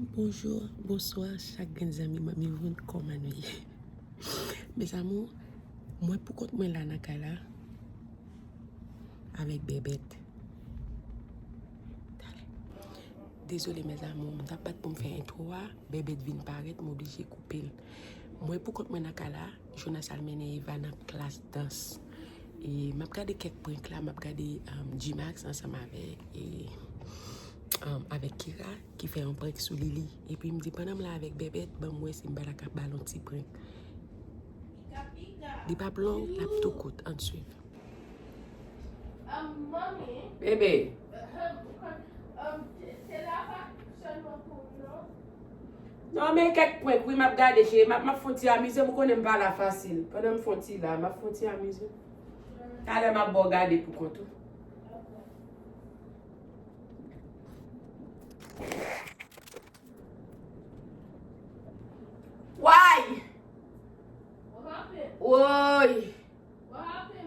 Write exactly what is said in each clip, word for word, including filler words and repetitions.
Bonjou, bonswa, chak grenn zanmi Manmi Voun, kòman nou ye? Mes amours, mwen poukont mwen la nan kay la avèk Bèbèt. Talè. Dezole mes amours, m t ap bat pou m fè entwo a, Bèbèt vin parèt, m oblije koupe l. Mwen poukont mwen nan kay la, Jonas al mennen Eva nan klas dans. E m ap gade kèk prank la, m ap gade um, G-Max ansanm avèk e, um, avèk Kira ki fè yon prank sou Lili. Epi m di pandan m la avèk Bèbèt, ban m wè si m pa ta ka ba l yon ti prank. Li p ap long, l ap tou kout, ann swiv. Bebe. Non, men kèk prank wi m ap gade cheri, m ap, m ap fon ti amize m, ou konnen m pa la fasil. Pandan m fon ti la, m ap fon ti amize. Talè m ap ba w gade pou kont ou. Why? Woy!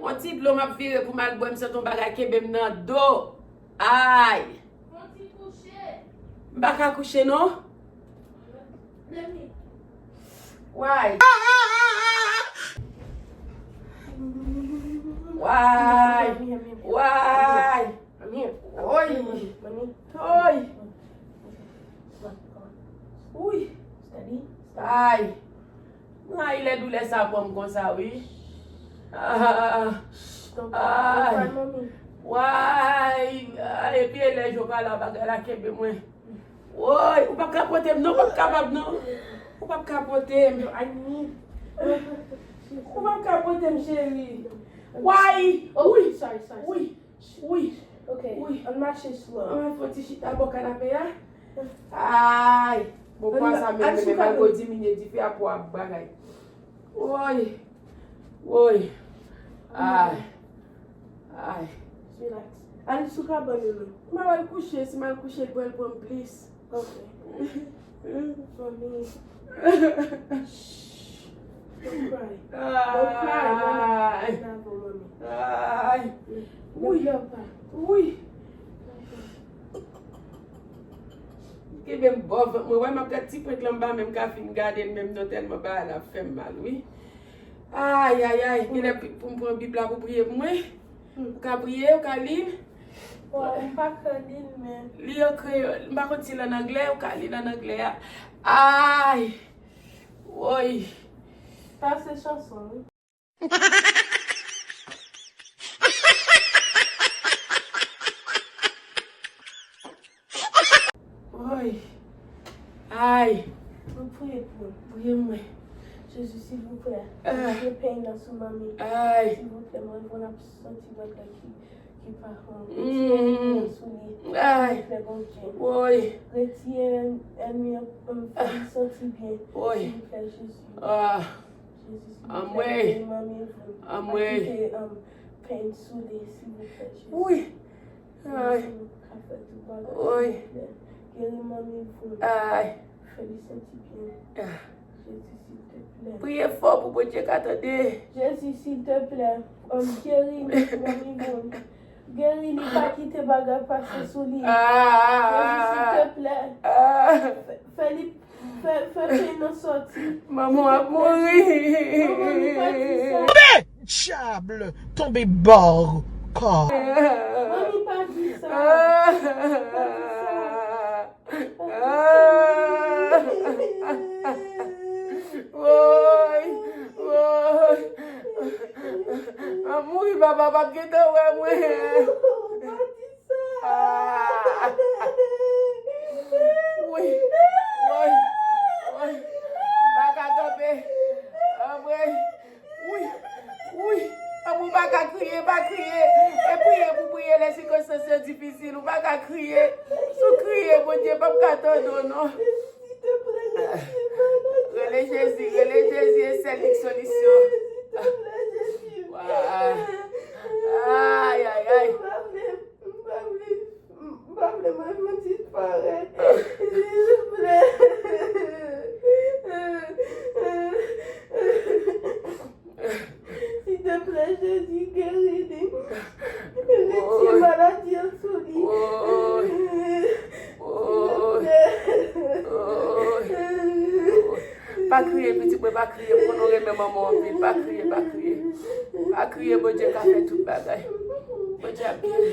Yon ti dlo m ap vire pou m al bwè, m santi yon bagay kenbe m nan do. Ay! M pa ka kouche non. Why? Why? Why? Oy! Oy! Uy! Ay! Mwen rayi lè doulè sa pran m konsa wi. Ah, ah, ah. Ay. Way! Ay, epi e lè jou pa la bagay la kenbe mwen. Woy, ou p ap ka pote m non, ou p ap kapab non. Ou p ap ka pote m. Ou p ap ka pote m cheri. Way! Wi! Wi! Wi. Ok, ann mache slow. Ann fè yon ti chita bò kanape a. Ay. Bon, pwa sa menm, menm, al ko diminye dife a pou ap bagay. Woy. Woy. Ay. Ay. Relax. Al sou kabann ou non. M ap al kouche, si m al kouche, l pral pran m plis. Ok. Fanmi. Shh. Don't cry. Don't cry, mami. Ay. Bravo, mami. Ay. Ne pleure pas. Wi. Kenbe m bò vant mwen. Wè m ap gad ti prank lan m pa menm ka fin gade l menm non tèlman bagay la ap fè m mal wi. Ay, ay, ay. Genlè pou m pran Bib la pou priye pou mwen. Ou ka priye, ou ka li l. Bon, m pa ka li l, men. Li an kreyòl. M pa konn si l an anglè, ou ka li l an anglè a. Ay! Woy! Sa se chanson, wi. Woy! Ay! Nou priye pou l. Priye mwen. Jezi, silvouplè. Ah. Mete peny nan sou manmi. Ay. Silvouplè, mwen, mwen ap santi bagay ki, ki pa bon. Retire ènmi an sou li. Ay. Silvouplè, Bondye. Woy. Retire ènmi an, um, fè l santi byen. Woy. Silvouplè, Jezi. Ah. Jezi, silvouplè, geri manmi. Anmwey. Pa kite, um, peny sou li, silvouplè, Jezi. Wi. Ay. Jezi, ou ka fè tout bagay, silvouplè. Geri manmi pou nou. Ay. Fè li santi byen. Ah. Jezi, silteplè. Priye fò pou Bondye ka tande. Jezi, silteplè, um, geri manmi pou nou. Geri li, pa kite bagay pase sou li. Ah. Jezi, silteplè. Ah. Fè, fè li, fè, fè peny nan sòti. Manman ap mouri. Manman, li pa di sa. Diable, tonbe bò kò. Manmi, pa di sa. Ah. Pa di sa. Ah! Woy! Woy! M ap mouri, papa p ap gentan wè mwen. Ah! Woy! Woy! Woy! M pa ka kanpe. Anmwey! Wi, wi. Anmwey, ou pa ka kriye, pa kriye. E priye pou priye, lè sikonstans yo difisil, ou pa ka kriye. Si w kriye, Bondye p ap ka tande w non. Rele Jezi, rele Jezi, e sèl lik solisyon. Ay, ay, ay. M pa vle, m pa vle mwen fè yon disparèt. Silvouplè. Silteplè, Jezi, geri li. Retire maladi an sou li. Silteplè. Pa kriye, m konnen w renmen manman w anpil. Pa kriye, pa kriye. Pa kriye, Bondye ka fè tout bagay. Bondye ap geri.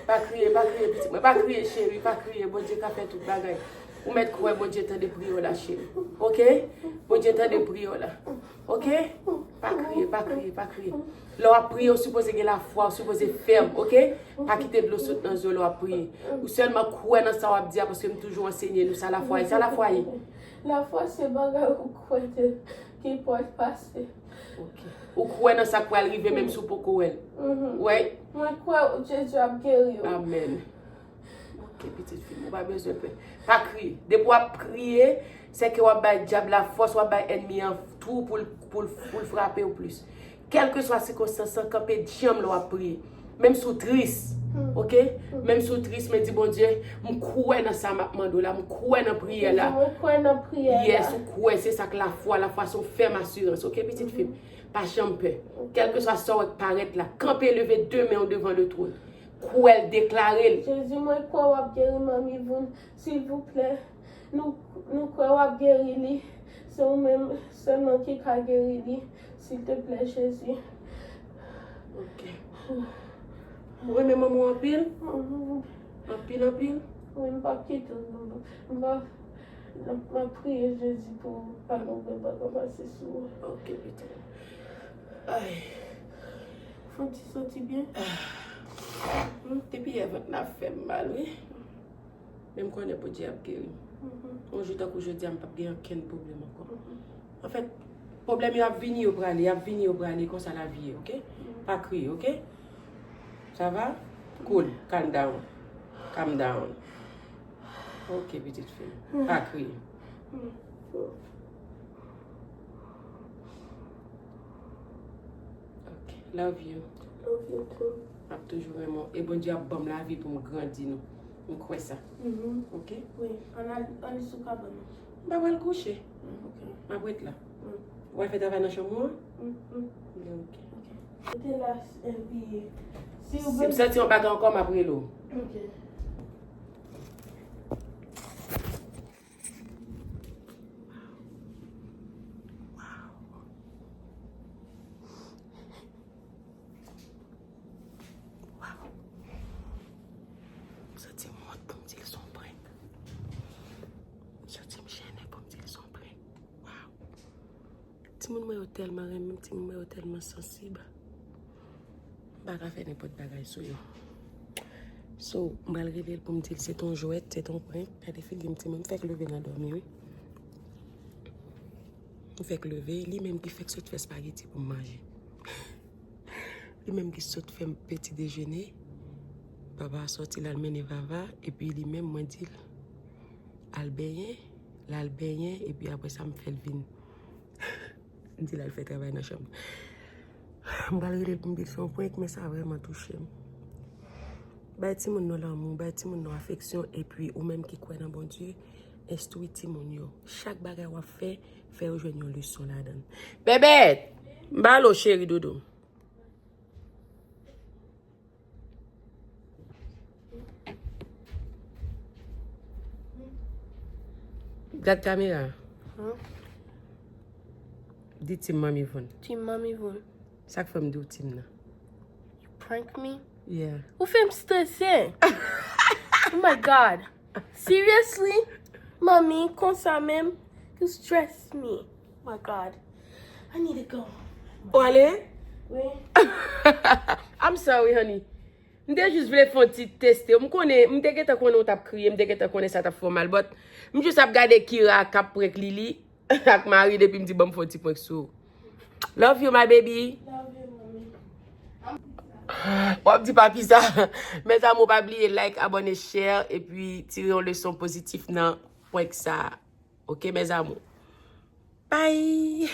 Pa kriye, pa kriye, pitit mwen. Pa kriye, cheri. Pa kriye, Bondye ka fè tout bagay. Ou mèt kwè Bondye tande priyè w la, cheri. Oke? Bondye tande priyè w la. Oke? Pa kriye, pa kriye, pa kriye. Lè w ap priye, ou sipoze gen lafwa, ou sipoze fèm, oke? Pa kite dlo sot nan je w lè w ap priye. Ou sèlman kwè nan sa w ap di a, paske m toujou ansenye nou sa lafwa ye. Sa lafwa ye? Lafwa se bagay ou kwè ke, ki pral pase. Oke. Ou kwè nan sa k pral rive menm si w poko wè l. Mhm. Wè? Mwen kwè Jezi ap geri w. Amèn. Oke, pitit fi m, ou pa bezwen pè. Pa kriye. Depi w ap kriye, se ke w ap bay dyab la fòs, w ap bay ènmi an tou pou l, pou l, pou l frape w plis. Kèlkeswa sikonstans lan, kanpe djanm lè w ap priye. Menm si w tris, oke? Menm si w tris, men di Bondye, m kwè nan sa m ap mande w la, m kwè nan priyè la. Mwen kwè nan priyè la. Yes, ou kwè, se sa k lafwa. Lafwa se yon fèm asirans, oke, pitit fi m? Pa janm pè. Kèlkeswa sa w wè k parèt la, kanpe, leve de men w devan le twòn. Kwè l, deklare l. Jezi, mwen kwè w ap geri Manmi Voun, silvouplè. Nou, nou kwè w ap geri li. Se ou menm sèlman ki ka geri li. Silteplè, Jezi. Oke. Ou renmen manman w anpil? Mhm. Anpil, anpil? Wi, m p ap kite l, non. M p ap, m ap priye Jezi pou pa gen okenn bagay pase sou ou. Oke, pitit. Ay. Fon ti santi byen? Hmm, depi yè vant la fè m mal, wi. Men m konnen Bondye ap geri m. Mhm. Yon jou tankou jodi a, m p ap gen okenn pwoblèm ankò. Mhm. Anfèt, pwoblèm yo ap vini, yo prale, y ap vini, yo prale, konsa lavi ye, oke? Mhm. Pa kriye, oke? Ça va? Cool, calm down. Calm down. Oke, pitit fi m. Mhm. Pa kriye. Mhm. Ok, love you. Love you too. M ap toujou renmen w. E Bondye ap ban m lavi pou m grandi nou. M kwè sa. Mhm. Ok? Wi, ann al, ann al sou kabann nou. M pa pral kouche. Mm, ok. M ap ret la. Mm. Ou pral fè travay nan chanm ou an? Mm, mm. Ok. Ok. Rete la, epi, si w Si m santi yon bagay ankò, m ap rele w. Ok. Waw. Waw. M santi m wont pou m di l se yon prank. M santi m jennen pou m di l se yon prank. Waw. Timoun mwen yo tèlman renmen m, timoun mwen yo tèlman sansib. M pa ka fè nenpòt bagay sou yo. So, m pral rele l pou m di l se t on jwèt, se t on prank. Gade figi m, timoun, m fèk leve nan dòmi, wi. M fèk leve, li menm ki fèk sot fè espageti pou m manje. Li menm ki sot fè m peti dejene. Papa a sòti, l al mennen Vava, epi li menm, mwen di l al benyen, l al benyen, epi apre sa, m fè l vin. M di l al fè travay nan chanm. M pral rele l pou m di l se yon prank, men sa vrèman touche m. Bay timoun nou lanmou, bay timoun nou afeksyon, epi ou menm ki kwè nan Bondye, enstwi timoun yo. Chak bagay w ap fè, fè yo jwenn yon leson ladan l. Bèbèt! M ba l o cheri doudou. Gad kamera. Huh? Di Team Manmi Voun. Team Manmi Voun. Sa k fè m di w Team nan? You prank me? Yeah. Ou fè m strese. Oh my God. Seriously? Manmi, konsa menm? You stress me. Oh my God. I need to go. Ou ale? Wi. I'm sorry, honey. M te jis vle fè yon ti teste w. M konnen, m te gentan konnen w t ap kriye, m te gentan konnen sa t ap fè w mal, but m jis ap gade Kira k ap prank Lili ak mari l epi m di, "Ban m fè yon ti prank sou ou." Love you, my baby. Love you, mommy. W ap di papi sa. Mes amours, pa bliye like, abòne, share, epi tire yon leson pozitif nan prank sa. Ok, mes amours. Bye.